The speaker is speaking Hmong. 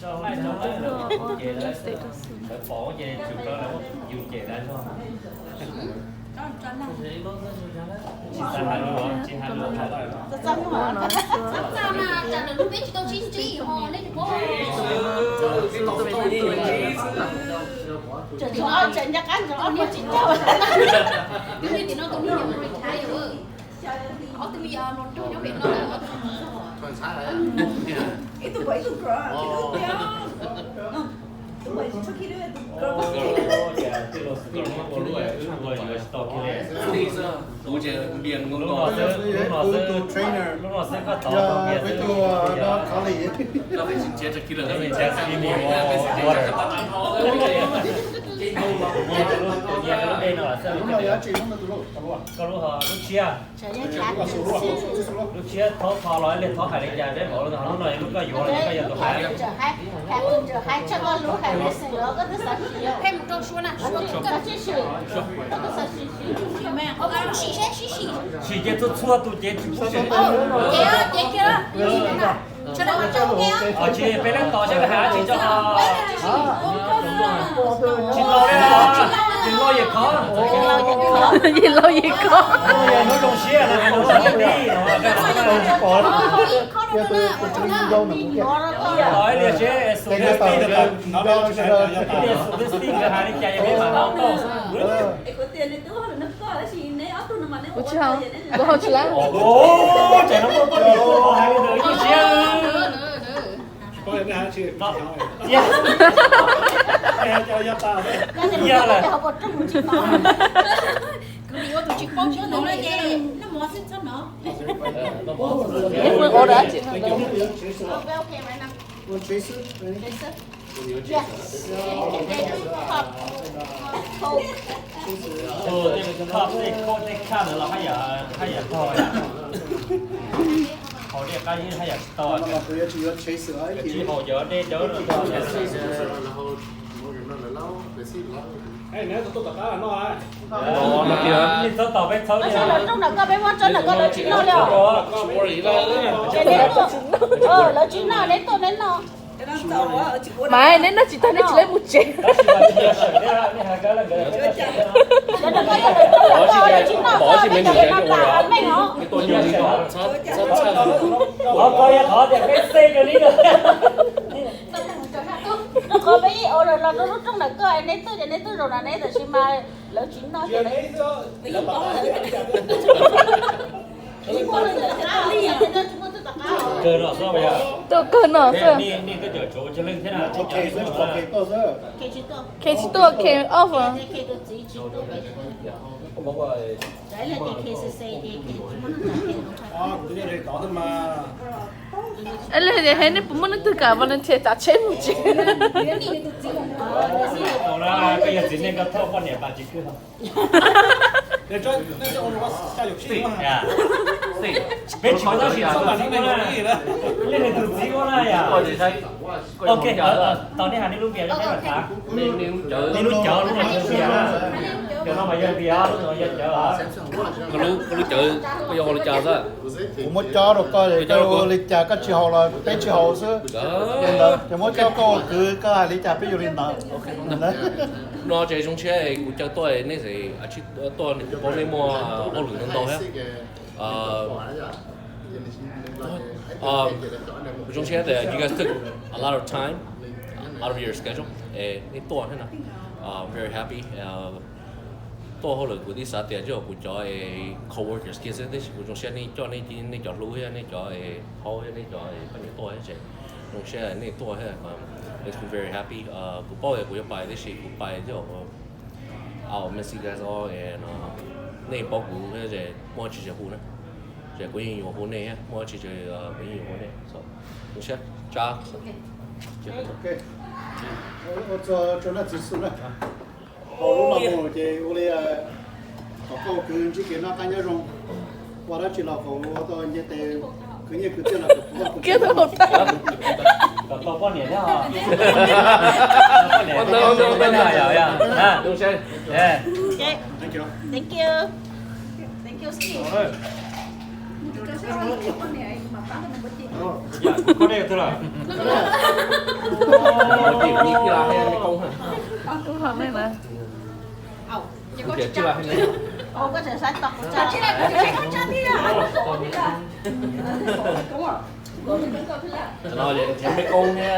Lub no xwb koj tod, lub no xwb koj tod. Koj lub ho lub tshiab. Lub tshiab thaub tho los ib li, thaub hais li cas peb mam li, lub no lub koj yuav los koj yog tus hais. Sim ces txhua txhua tus ces tsis pub sim. Tsis peb lab tos saib lawv hais tsis tso. Tsis tau li, tsis tau yim khov. Yim laus yim khov. Hnub zoo siab no hais no tib no. Tos ib li seb Suthisty, Suthisty nkawd hais li cas yog peb mam hais tau. Kuv tsis hais, kuv hais tsis lawm. Ces no muaj poj niam tuaj hais li ntawd zoo siab. Tej cup, tej cup ntawd los haj yam, haj yam tog. Haus dej qab zib haj yam tsis tau. Tsis haus cov dej dawb no. Txhob tos peb txhawb li. Lawv tsis noj li os. Lawv tsis noj, neb tuaj neb noj. Mas neb noj tsis tag neb tsis tau mus tsev. Qhov peb ua los rau lub rooj ntawm koj, neb tuaj ces neb tuaj zaum na neb, tab sis mas lawv tsis noj ces lawv Kawg no xwb. Tuaj kawg no xwb. Khe tsis tuaj, khe off. Ib leeg tias, He, nej puas muaj leej twg kam volunteer tsav tsheb mus tsev? Koj yog txiv neej koj thauj poj niam pas tsis kwj. Peb tsis tab sis txhob mam li na, leej twg tus txiv ua na yom. Ok, tau nej hais nej lub npias rau peb mam xav. Nej lub cawv lub no tsis npias na. Cov no mas yog npias, lub no yog cawv. Koj lub cawv koj yuav ua li cas xwb? Kuv muab cob rau koj, koj ua li cas koj tsis haus los peb tsis haus xwb. Ces muab cob koj ua kwv, koj hais li cas peb yuav li ntawd. No ces zoo siab kuv caw tuaj, nej tuaj kuv paub nej muaj hauj lwm ntau ntau thiab. Kuv zoo siab tias you guys took a lot of time out of your schedule es nej tuaj thiab na. I'm very happy. Tuaj hauj lwm kuv twb xav tias tsuas yog kuv cov coworkers kiag xwb, tab sis kuv zoo siab nej coj nej cov hlub thiab nej cov haub thiab nej cov poj niam tuaj thiab ces zoo siab nej tuaj thiab. Makes me very happy. Kuv paub tias kuv yuav pais tab sis kuv pais tsuas I'll miss you guys all, and nej paub kuv thiab ces muaj tsis tseg hu na. Ces kuv yeej yuav hu nej thiab, muaj tsis tseg kuv yeej yuav hu nej. Zoo siab, tsa. Ua tsaug rau nej txiv xwb na. Haus lub no mus ces ua li kom koj ua kwv ntsib kev noj qab nyob zoo. Ua dab tsi los kom ua tau nce tes, khwv nyiaj khwv txiaj los kom puv kiag tau. Kom tau poj niam thiab os. Thank you. Thank you, Steve. Koj dej twg lawm? Ua tim nyiam tij laug thiab me koob na. Ua tim tij laug thiab me koob. Cov no nrhiav me koob thiab